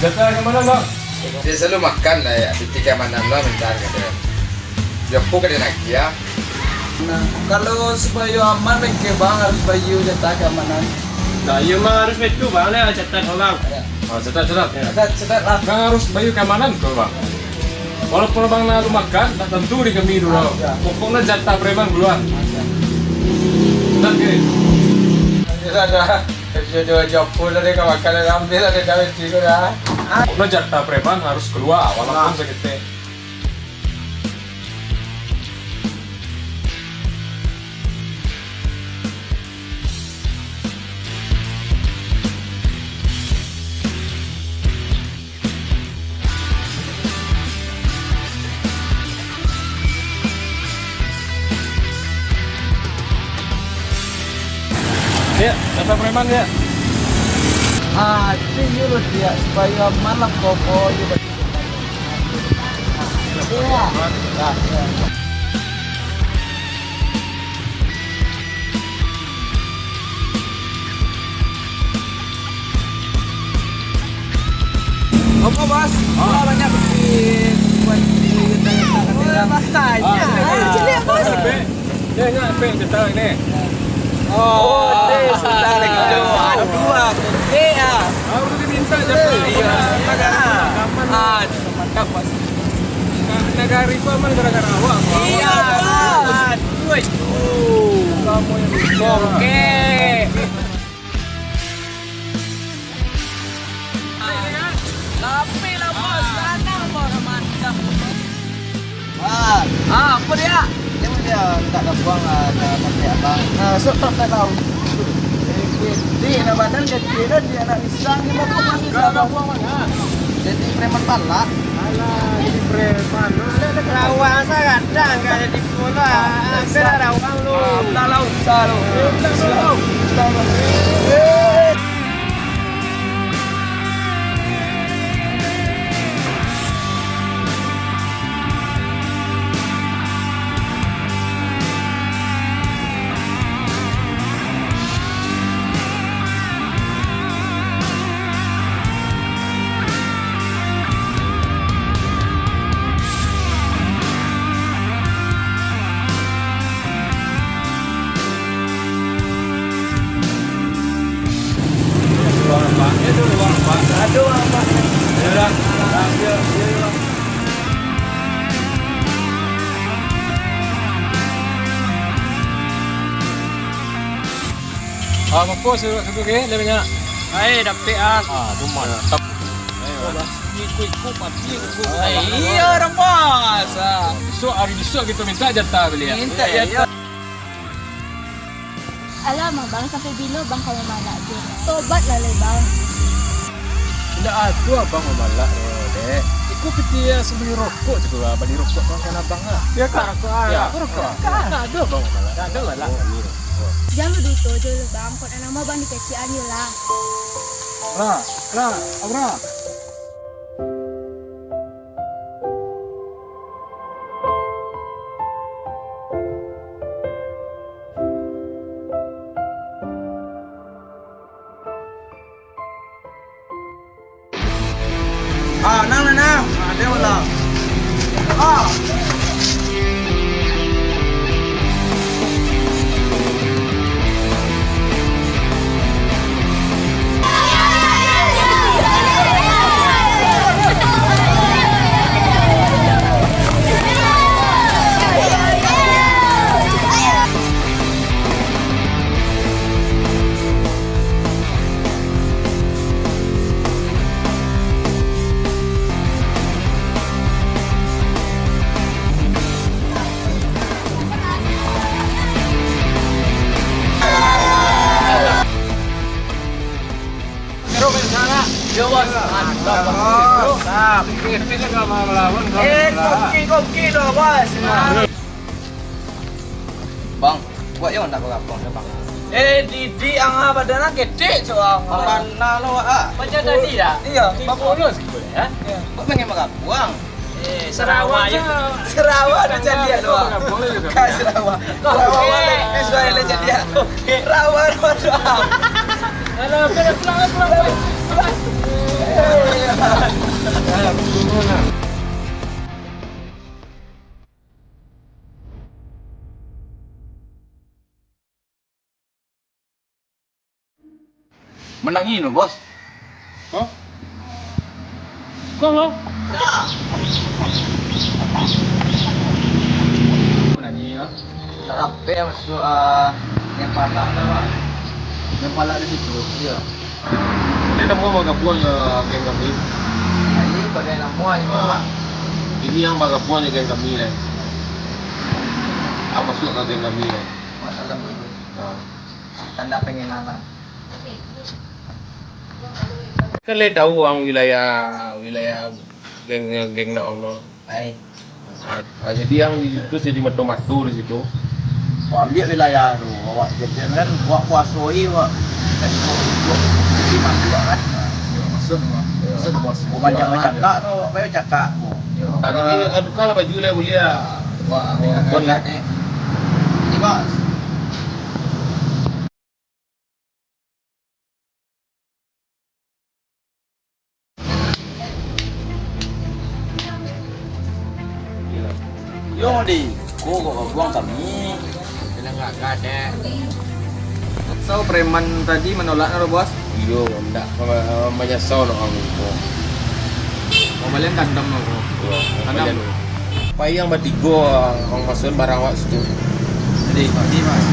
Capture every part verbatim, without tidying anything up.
Jatah keamanan, Bang? Dia selalu makan lah, ya. Piti keamanan lah, minta kata. Dia pun kena nagih, ya. Nah, kalau supayo aman, mungkin Bang harus bayu jatah keamanan. Nah, iyo mah harus baitu, Bang, lah, catat, Bang. Ya. Oh, catat, catat. Ya. Catat, catat lah. Bang harus bayu keamanan tu, Bang. Walaupun Bang nak makan, tak tentu di kami dulu. Ya. Pokoknya jatah preman keluar. Ya. Catat ke? Sudah, sudah. Sudah dua jam pun tadi kau makan, dah ambil lah, dah, dah, dah, dah. Pokoknya jatah preman harus keluar, walaupun Nah. saketek. Dek, datang preman, Dek. Ah, itu iyo lo, Dek, supayo aman lah, koko, iyo, Dek. Iya. Nah, iya. Apa, Bos? Ah. Wah, banyak bukit. Buat bukit, banyak. Oh, banyak. Ah, Ah, ciliak, Bos. Ada, Bek. Dia ingat, Bek, cerita ini. Oh, dia sudah lagi. Aduh, ah, gede, ah. Ah, udah diminta je, Bek. Iya. Ah, mantap, Bos. Nah, nagari ko aman gara-gara awak, Bos. Iya, Bos. Aduh, itu. Kamu yang bikin. Oke. Tapi lah, Bos, tanah, Bos, mantap. Ah. Ah, apa dia? Dia macam tak ada buang lah, ada pakai abang. Nah, sok tak tahu. Eh, gede, nak badan gede lah, dia nak pisang, dia nak pisang. Kalau nak buang mana? Jadi preman balak. Alah, jadi preman. Lu lihat dah. Rawang sangat dah, nggak jadi bola. Hampir ada rawang lu. Ah, belah lah, usah lu. Eh, belah, belah, belah. Usah lu. Eh. Aduh, Bang. Aduh, Bang. Aduh, Bang. Aduh, Bang. Ah, mangko suruh suku ke, lebih banyak. Ai, dapek ah. Ah, tu mantap. Ayo, ah. Ikut-ikut, mati ikut. Ah, iya, orang bos. Ah. Besok, hari besok kita minta jatah beli, ya. Minta jatah. Alah, Bang, sampai bilo Bang ka mamalak tu? Tobatlah lai, Bang. Indak ado Abang mamalak doh, Dek. Iko piti sambali rokok tu lah, bali rokok tu kan Abang lah. Ya, Kak, rokok, ah. Ya, rokok. Kak, Kak, aduh. Abang mamalak. Indak ado mamalak. Oh, ini rokok. Jan baduto jo lah, Bang. Kok nan namo Abang dikecekan je lah. Ra, Ra, Ra. Ah, nang, nang, nang. Ah, dia ulang. Ah. Yo, Bos. Mantap, Bos. Mantap. Eh, koki, koki lo, Bos. Bang, buek yo ndak barapang yo, Bang. Eh, Didi, ang ah, badan ang ketek, cok, ang. Bang, bana lo, ah. Macam tadi, dah? Iya, Bang. Kurus gitu, ya? Iya. Kok pengen barapang? Eh, Sarawak je. Sarawak dah jadi, lo. Barapang lo juga. Kat Sarawak. Kau Sarawak, oke. Eh, sudah lah jadi, ya. Oke. Rawa, rawa, rawa. Alah, pulang, pulang, pulang, pulang. Manangih no, Bos. Hah? Kau, Bos? Manangih, yo. Rapek masuak, ah, nan palak tu, Pak. Nan palak di situ, iyo. Dia namo bagabuang jo geng kami. Jadi, bagai namo aja, Pak. Ini yang bagabuang jo geng kami, lah. Ah, masuak ka geng kami, lah. Masalah tu. Ah. Tanda pengenalan. Kan lai tahu ang wilayah, wilayah geng, geng nak Allah. Ai. Ah, jadi ang di situ jadi mato-mato di situ. Wah, ambiak wilayah tu, awak jajan kan, awak kuasoi, awak. Jadi masuk kan. Maksud, maksud, maksud. Bukan cakak tu, awak bae cakak. Tapi, ah, buka lah baju lah, buliah. Wah, oh, bukan lah. Ini, Bos. Yo, di ko kok buang kami. Bilang gagah, dek. So, preman tadi manolak lo, Bos? Iyo, ndak, eh, manyasau nak ang ko. Pambalian kandam lo, Bos. Iyo, kandam. Pambalian. Pai ang batigo, ang masuakan barang awak situ. Jadi, jadi, Mas.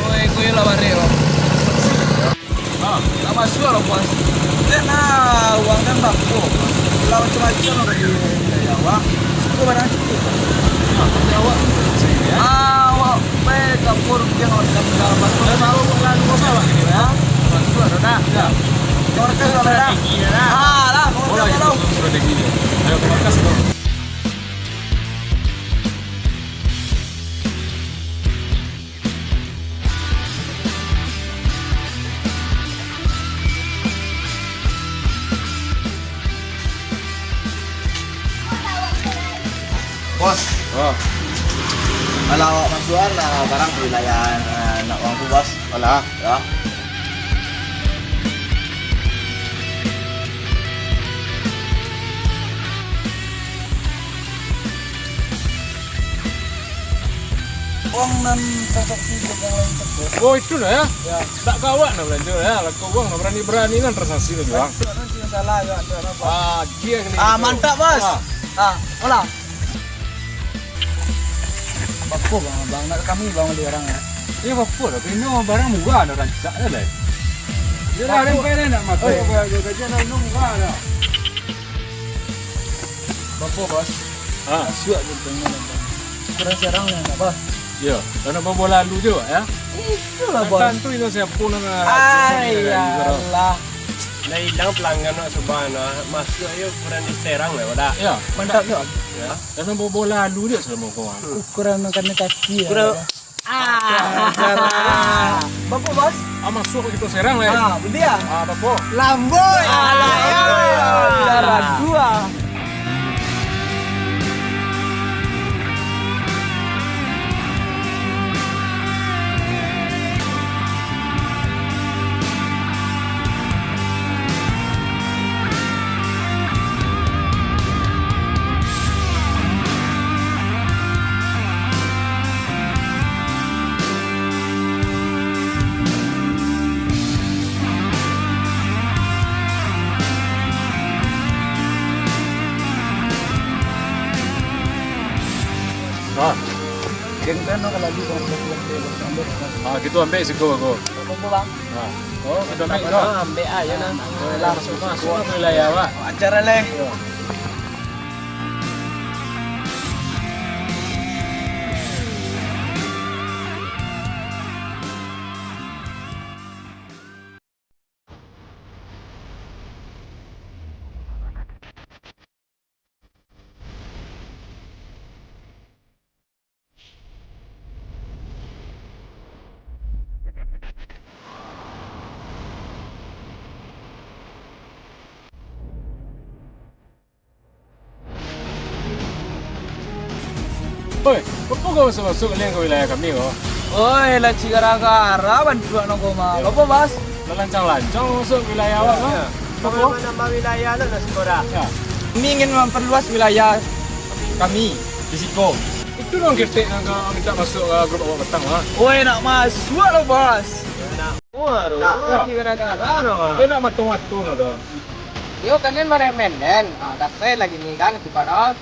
Oi, kuyo lah barek, Bang. Ah, nak masuak lah, Bos. Liek nah, uang kan bako. Lah macam-macam lah bagi awak. Suko barang cukuik. Ah, awak bae kapur rupiah awak dalam, dalam masuak. Dah tahu bulan puasa lah ini, ya. Masuak dah, dah. Ya. Kau rekas lah, dah. Strategi dah. Ah, lah, kau rekas lah. Strategi dia. Ayo, kau rekas lah. Bos. Oh. Kalau awak masuak lah, barang tu lah yang, eh, nak uang tu, Bos. Alah. Ya. Uang nan transaksi jo yang lain tu. Oh, itu lah ya. Ya. Tak gawat nak belanja ya. Lah kau uang nak berani-berani nan transaksi tu jual. Nanti masalah ya, ada apa? Ah, dia kena Ah, itu. Mantap, Bos. Ah. Ah, olah. Bako, Bang, Bang, nak kami, Bang, bali barang, ya. Iyo, bako lah, ino barang murah dah, rancak dah, lai. Iyo lah, bako. Ado nan nak makai, oh, gajian dah, ino murah dah. Bako, Bos? Ha. Masuak je tengok, Bang. Kurang serang ni, nak, Bos? Iyo, nak bawa lalu je, ya? Itulah, Bos. Tantu ino siapo nan nak. Ai, alah. Lah ilang palangan nak subahan, ah. Masuak ayo kurang diserang lah, Bos, dah. Iyo. Mantap, Bos. Ya. Karena bobo lalu dia selama kau. Ukuran makan kaki ya. Kurang. Ah. Bapak, Bos? Ah, masuk kita serang lah. Ah, betul ya? Ah, bapak. Lamboi. Ah, alah, ya. Darah dua. Ah. Geng tu no kalau di dalam. Ah, kito ambek siko ko. Apa, Bang? Ah. Oh, kito ambek ko. Ambek aja nah. Langsung masuak ka wilayah awak. Acara leh. Yo. Oi, apo kau masuak-masuak liang ka wilayah kami ko? Oi, lah cik gara-gara bantuak no ko mah. Yo. Apo, Bas? Lah lancang-lancang masuak wilayah awak mah. Yo. Apo? Nambah wilayah lo nak siko dah. Yo. Kami ingin memperluas wilayah kami di siko. Itu dong ketek nan ka minta masuak ka grup awak patang mah. Oi, nak masuak lo, Bas. Yo, nak. Wah, nak. Cik gara-gara no. Eh, nak mato-mato no dah. Yo, kalian maremeh-remeh. Ah, dasai lagi ni kan, si Farah.